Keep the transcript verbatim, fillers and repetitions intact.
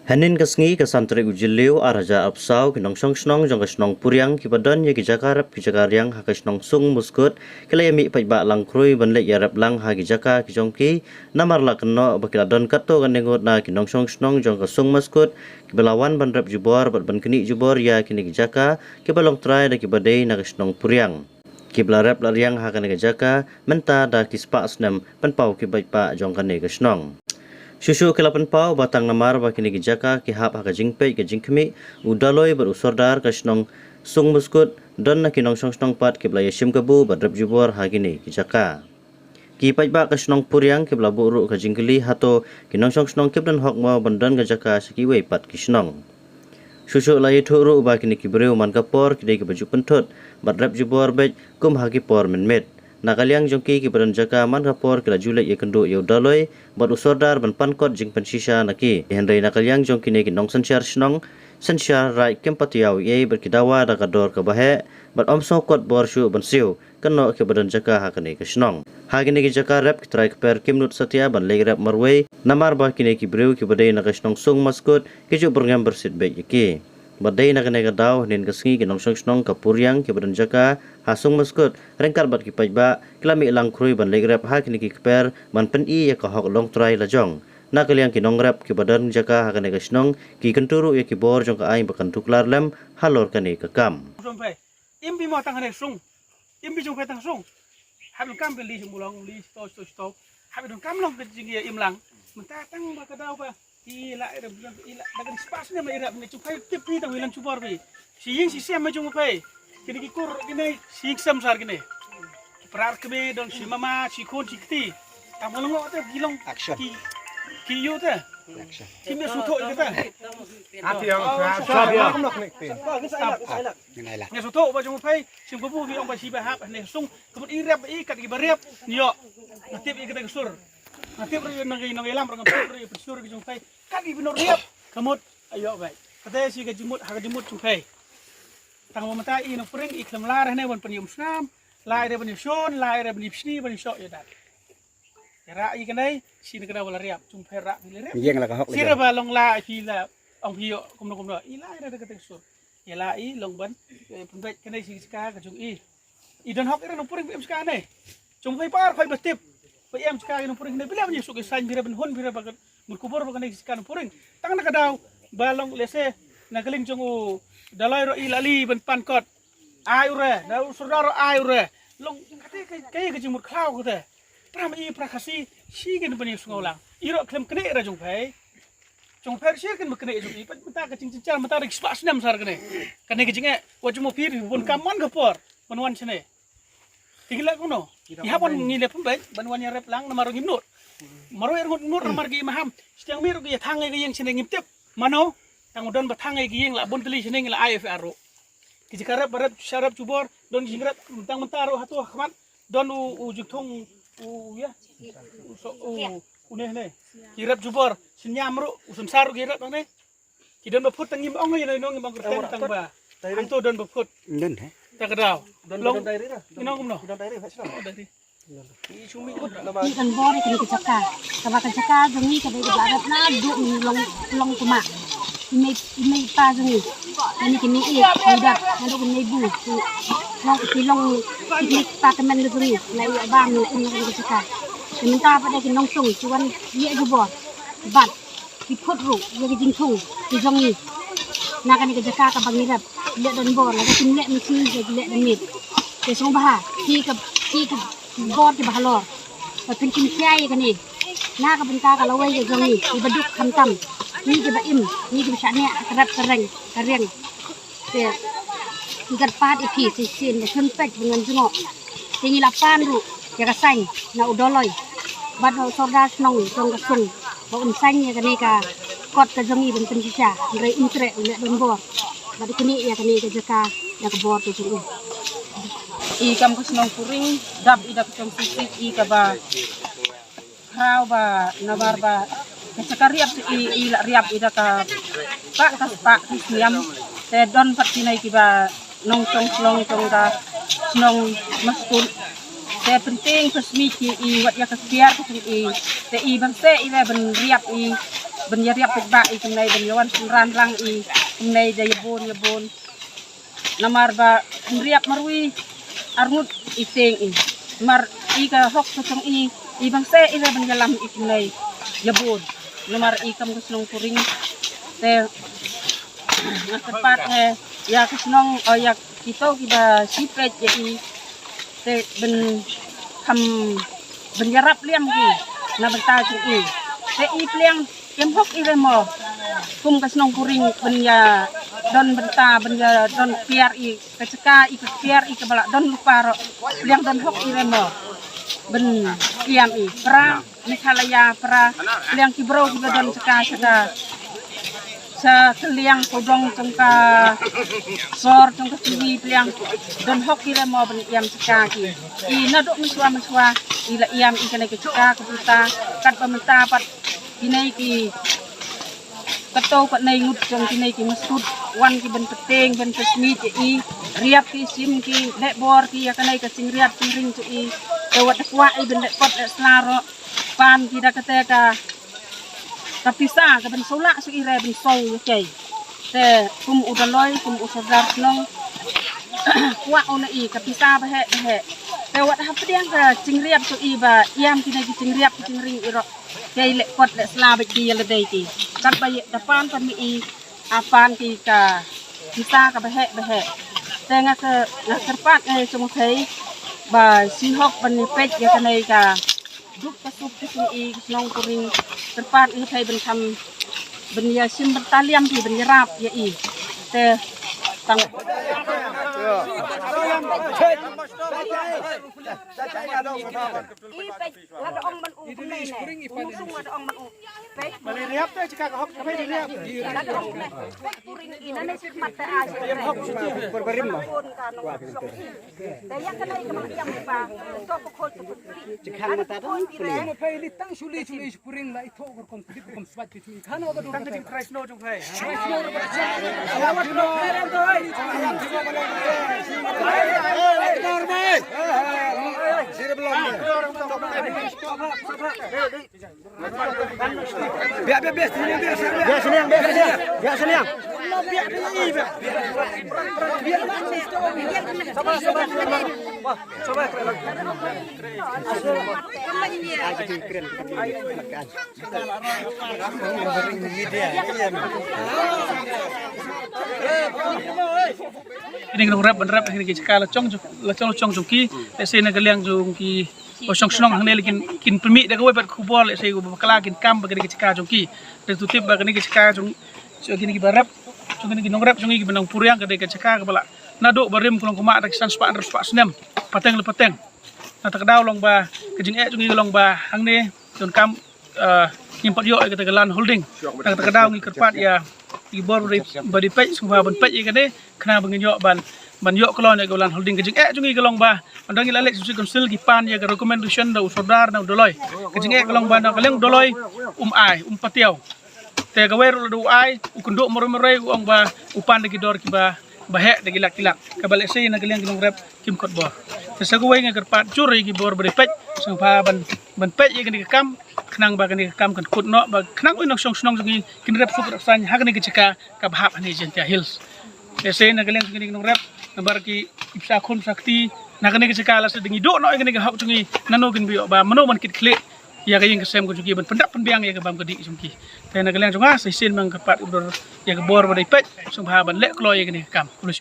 Hynnin ka sngi ka san tarik u Jylliew ar hajar arphew saw, ki nongshong shnong jong ka shnong Puriang kiba don ïa ki jaka rep ki jaka riang ha ka shnong Sung Muskut ki la ïa mih paidbah lang khrui ban leit ïa rep lang ha ki jaka ki jong ki, namar la kynnoh ba ki la don katto katne ngut na ki nongshong shnong jong ka Sung Muskut kiba la wan ban rep jubor bad ban knieh jubor ïa kine ki jaka kiba long trai da kiba dei na ka shnong Puriang. Kiba la rep la riang ha kane ka jaka mynta da ki spah snem, pynpaw ki paidbah jong kane ka shnong. Shuh shuh ki la pynpaw ba tang namar ba kine ki jaka ki hap ha ka jingpeit ka jingkhmih, u Daloi bad u Sordar ka shnong Sung Muskut, don na ki nongshong shnong pat kiba la ïa shim kabu bad rep jubor ha kine ki jaka. Ki paidbah ka shnong Puriang kiba la buh ruh ka jingkylli, hato ki nongshong shnong kiba don hok mo ban don ka jaka sha kiwei pat ki shnong. Shuh shuh la ïathuh ruh ba kine ki briew man ka por ki dei kiba ju pynthut bad rep jubor beit kum ha ki por mynmiet. Na ka liang jong ki, kiba don jaka man ka por ki la ju leit ïakynduh ïa u Daloi bad u Sordar ban pankot jingpynshisha na ki. Hynrei na ka liang jong kine ki nongsynshar shnong, synshar raid kim pat ïoh ei ei bad ki dawa da ka dor kaba heh bad ym sngewkot bor shuh ban siew kynnoh kiba don jaka ha kane ka shnong. Ha kine ki jaka rep ki trai kper kim nud satia ban leit rep marwei, namar ba kine ki briew kiba dei na ka shnong Sung Muskut ki ju byrngem byrsit beit ïa ki. Bad dei na kane ka daw, hynnin ka sngi ki nongshong shnong ka Puriang kiba don jaka ha Sung Muskut ryngkat bad ki paidbah ki la mih lang khrui ban leit rep ha kine ki kper ban pyni ïa ka hok longtrai lajong. Na ka liang ki nongrep kiba don jaka ha kane ka shnong ki kyntu ruh ïa ki bor jong ka aiñ ba kan tuklar lem halor kane ka kam. Im bi mo tang hane sung. Im bi jong phe tang sung. Hap long kam bi li jong bulong li sto sto sto. Hap long kam long ke jing ye im lang. Mynta tang ba ka daw ba. I la i rep i la da kan spas ne ma i rep ne jong phe tip ni tang wilan chubor bi. Si ying si sem ma jong phe. Kini ki kur kini si ying sem sar kini. Ki prar kini don si mama si khun si kti. Tang ma long te ki long. Action. Ki ki yu te. Action. Ki me su tho i te. Ati yang sa sa dia. Ngai la. Ngai sotho ba jong phe, sim kabu ki ong ba shi ba hap, ne sung, ka mut i rep i kat ki ba rep, nyo. Na tip i kata ka sur. Na tip ri nang i nang i lam rang tip ri sur ki jong phe. Kat ki bino rep, ka mut, ayo bai. Kata shi ka jimut, ha ka jimut jong phe. Tang ba mata i nang pring i klem lar ne wan pan yum snam, lai re ban yum shon, lai re ban yum shni, ban yum shok ya dat. Ra i kanai, shi na kata wala rep, jong phe ra ki le rep. Yeng la ka hok le. Shi ra ba long la i phi la, ong phi yo, kumno kumno. I la i ra ka tek sur. Ïa la i long ban, eh, pynbeit kane shi ka ka jong i. I don hok i ra nang puring ba em shi ka ne. Jong phe par khoi ba tip. Ba em shi ka nang puring ne. Bila ban yusuk i sain bira ban hun bira ba kan mur kubur ba kane shi ka nang puring. Tang na ka daw ba long lese na ka ling jong u Daloi ro i la li ban pan kot. Ai u re, na u Sordar ro ai u re. Long kate ka ka ka jingmut khlaw kate. Pra ma i pra Khasi shi kin ban yusngaw lang. I ro klem kane ra jong phe. Jong pher shir kan ba kane jong i pat mynta ka jingchinchar mynta rik spa snem sar kane. Kane ka jing e wat jong mo phi ri bun kam man ka por ban wan shane. Ti ki la kuno. I hap wan ngi le pum bai ban wan ya rep lang namar ngim nut. Maro er ngut ngut namar ki maham. Stiang mir ki ya thang ngi ka yeng shane ngim tip. Mano tang don ba thang ngi ka yeng la bun teli shane ngi la I F R ro. Ki jaka rep ba rep sha rep jubor don ki jingrep tang mynta ro hato khmat don u u jingthung u ya. U so u u ne ne. Ki rep jubor shin yam ro u sansar ro ki rep ne. Ki don ba phut tang ngim ong ne nong ngim ong kerteng tang ba. Hangto don ba phut. Don he. Ta ka daw. Don long. Don diary ra. Ngi nong kumno. Don diary ha shnong. Oh, diary. I kan bor i kani ka jaka. Kaba ka jaka jong i ka dei ka ba rep na du i long long kuma. I mei i mei pa jong i. Ani kini i i dat na du kini bu. Long ki long ki pa ka men ka jong i. Na i ba mi in kani ka jaka. Ki mynta pa dei ki nong sung ki wan ye ju bor. Bat. Ki phut ruh ïa ki jingthung ki jong ngi. Na kane ka jaka kaba ngi rep leh don bor la ka kim leh misi ïa ki leh don miet. Te sngewbha ki ka ki ki bor kiba halor ba pynkim khia ïa kane. Na ka bynta ka lawei ka jong ngi kiba duk khamtam, ngi kiba im, ngi kiba shah neh ha ka rep ka reng ka riang. Te ngi kyrpad ïa phi shisien ba shun peit ba ngan jngoh. Te ngi la pan ruh ïa ka saiñ na u Doloi bad na u Sordar shnong jong ka sung ba un saiñ ïa kane ka kot ka jong i ban pynshisha. Hynrei un treh u leh donbor bad u knieh ïa kane ka jaka da ka bor ka jong u. I kam ka shnong Puring dap i da ka shnong Sisik i kaba Khraw ba nabar ba ka jaka riap i i la riap i da ka spah ka spah ki sniam. Te don pat ki nai kiba nongshong shnong jong ka shnong Maskut. Te pynting pynshmi ki i wat ïa ka kiar ka jong i. Te i ban se i le ban riap i Ban ïariap bad ba i kumne ban ïawan synran lang i kumne da ïabun ïabun. Namar ba ym riap marwei arngut i tieng i. Namar i ka hok ka jong i i bang se i re ban ïalam i kumne ïabun. Namar i kam ka shnong Puring te nga kyrpad nge ïa ka shnong o ïa kito kiba sipet ïa i te ban kham ban ïarap liam ki na bynta jong i. Te i pliang kem hok i re mo kum ka shnong Puring ban ïa don bynta ban ïa don kiar i ka jaka i ka kiar i ka ba la don lypa ro pliang don hok i re mo ban kiam i pra Meghalaya pra pliang ki bro kiba don jaka jaka sa kaliang kodong jong ka sor jong ka tiwi pliang don hok ki re mo ban iam jaka ki i na dok meswa meswa i la iam i kane ka jaka ka puta kat ba menta pat kine ki kato pat nei ngut jong kine ki masut wan ki ban peteng ban pesmit i riap ki sim ki dek bor ki ya kane ka sing riap sing ring tu i te wat kwa i ban dek kot dek slaro pan ki da kate ka ka pisa ka ban sola su i re ban so ya kei te kum u daloi kum u sordar nong kwa u na i ka pisa ba he ba he te wat ha pdiang ka sing riap tu i ba iam kine ki sing riap sing ring i ro kei le kot le sla ba ki ya le dei ki kat ba ye da pan pan mi i apan ki ka pisa ka ba he ba he te nga ka nga kyrpad ngai sung thei ba si hok ban ni pet ya kane ka duk ka sup ki sung i shnong Puring kyrpad ngai thei ban kham ban ya sim ban taliam ki ban ya rap ya i te tang i pet la da ong ban u kumne ne u sung la da ong ban u pet Mali riap te jaka ka hok ka mai riap. La da ong ne Puring i na ne sik mat te a je ne. Perbarim ma. Kon ka no. Da ya ka nai ka ma yang ba to ko khol to. Jaka mata to. Mo pai li tang suli suli Puring la i tho ko kom kdip kom sbat ki suli. Khano ka dur tang ka jing trai snow jong hai. Trai snow. Awat no. Sir belum. Biar, biar, biar, sini, biar, sini, biar, sini, biar, sini. Biar, sini. Kine ki nongrep ban rep kine ki jaka la chong la chong la chong jong ki, lehse na ka liang jong ki ba shong shnong hangne, lekin kin pynmih da kawei pat khubor, lehse ba bakla kin kam ba kine ki jaka jong ki. Te tu tip ba kine ki jaka jong kine ki ba rep jong kine ki nongrep jong ki ba nang puriang ka dei ka jaka ka ba la naduh ba rim ka long kumba da ki san spah hynriew spah snem pateng le pateng. Na ta ka daw long ba ka jingeh jong ki long ba hangne don kam ngim pat ïoh ïa kata ka land holding. Na kata ka daw ngi kyrpad ïa ki bor ba dei peit sngewbha ban peit ïa kane khnang ba ngin ïoh ban ban ïoh kloi ïa ka land holding. Ka jingeh jong ngi ka long ba ynda ngi la leit sha City Council ki pan ïa ka recommendation da u sordar na u doloi. Ka jingeh ka long ba na ka liang u doloi um ai um patiaw. Te kawei ruh la da u ai u kynduh marwei marwei u ong ba u pan da ki dor kiba ba heh da ki lak ki lak. Kaba lehse na ka liang ki nongrep kim kot bor. Te sa kawei nga kyrpad jur ïa ki bor ba dei peit sngewbha ban ban peit ïa kane ka kam khnang ba kane ka kam kan kut noh ba khnang u nongshong shnong jong ngi kin rep suk rep saiñ ha kane ka jaka kaba hap ha ne Jaintia Hills. Lehse na ka liang jong kine ki nongrep namar ki pisa khun pisa kti na kane ka jaka lehse da ngi duh noh ïa kane ka hok jong ngi nano kin ba ïoh ba mano ban kit khlieh ïa ka ïing ka sem ka jong ki ban pyndap pynbiang ïa ka bam ka dih jong ki. Te na ka liang jong nga sa shisien ma nga kyrpad ïa ka bor ba dei peit sngewbha ban leh kloi ïa kane ka kam.